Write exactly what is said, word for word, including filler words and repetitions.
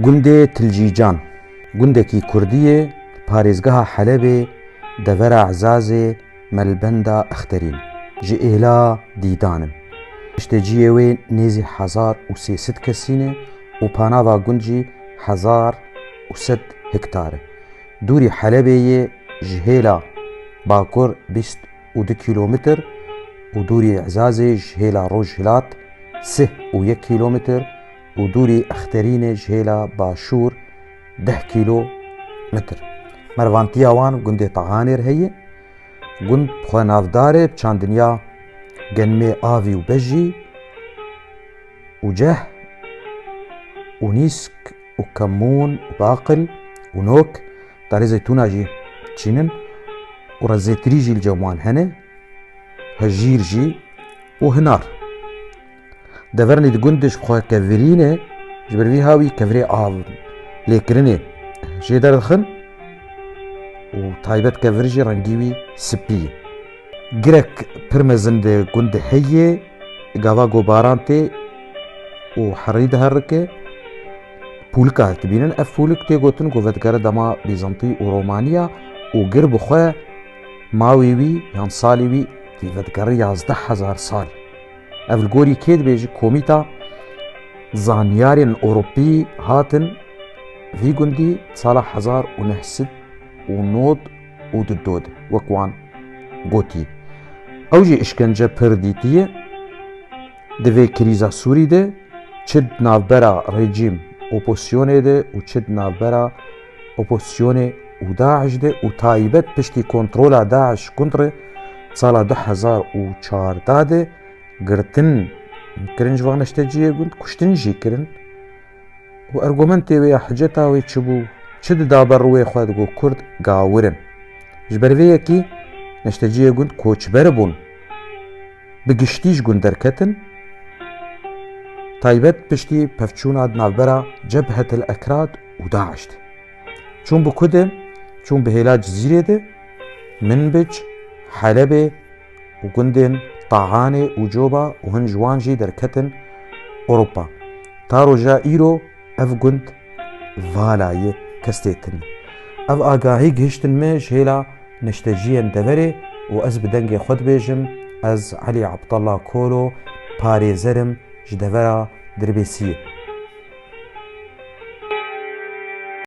Gundê Tilcîcan, gundekî kurdî yê parêzgeha Helebê, devera Ezazê, melbenda Exterîn. Ji êla Dîdan in. Nişteciyê wê nêzî hezar û sê sed kesî ne û panava gund jî hezar û sed hektar e. Dûrî Helebê yê ji hêla bakur bîst û du kîlometr û dûrî Ezazê ji hêla rojhilat sih û yek kîlometr û dûrî Exterînê ji hêla başûr deh kîlometr. Mervantiya wan gundê Tahanê re heye. Gund bi xwe navdar e bi çandiniya genimê avî û bejî û ceh û nîsk û kemûn û baqil û nok, darê zeytûna jî çînin û rezêtirî jî li cem wan hene, hejîr jî û hinar. Devernî di gund de ji xwe kevirî ne, ji ber vî hawî kevirê av lêkirinê jê derdixin û taybet kevir jî rengî wî spî ye. Girek pir mezin di gund de heye, gava ku baran tê û herî diherike, pûlika dibînin. Ev pûlik tê gotin ku vedigere dema Bîzantî û Romaniya û gir bi xwe mawî wî yan salî wî tê vedigere yazdeh hezar sal. Ev li gorî kê dibêje? Komîta zanyarên Ewropî hatin vî gundî sala hezar û neh sed û nod û du de, wek wan gotî. Ew jî îşkence pir dîtiye. Di vê krîza Sûrî de çi di navbera rejîm opozisyonê de û çi di navbera opozisyonê û DAIŞ de û taybet piştî kontrola DAIŞ gund re sala du hezar û çardeh de girtin kirin ji van neşteciyê gund, kuştin jî kirin. Û argumentê wê ya hiceta wê çi bû? Çi dida ber rûyê xwe, digot Kurd gawir in. Ji ber vê yekî neşteciyê gund koçber bûn. Bi giştî ji gund derketin. Taybet piştî pevçûna di navbera Cebhetil Ekrad û DAIŞ de. Çûn bi ku de? Çûn bi hêla Cizîrê de, Minbic, Helebê û gundên Tahanê û Coba û hin ji wan jî derketin Ewropa. Ta roja îro ev gund vala ye, kes tê tune. Ev agahî gihiştin me ji hêla neşteciyên deverê û ez bi dengê xwe dibêjim, ez Elî Abdallah Kolo, parêzer im ji devera Dirbêsiyê.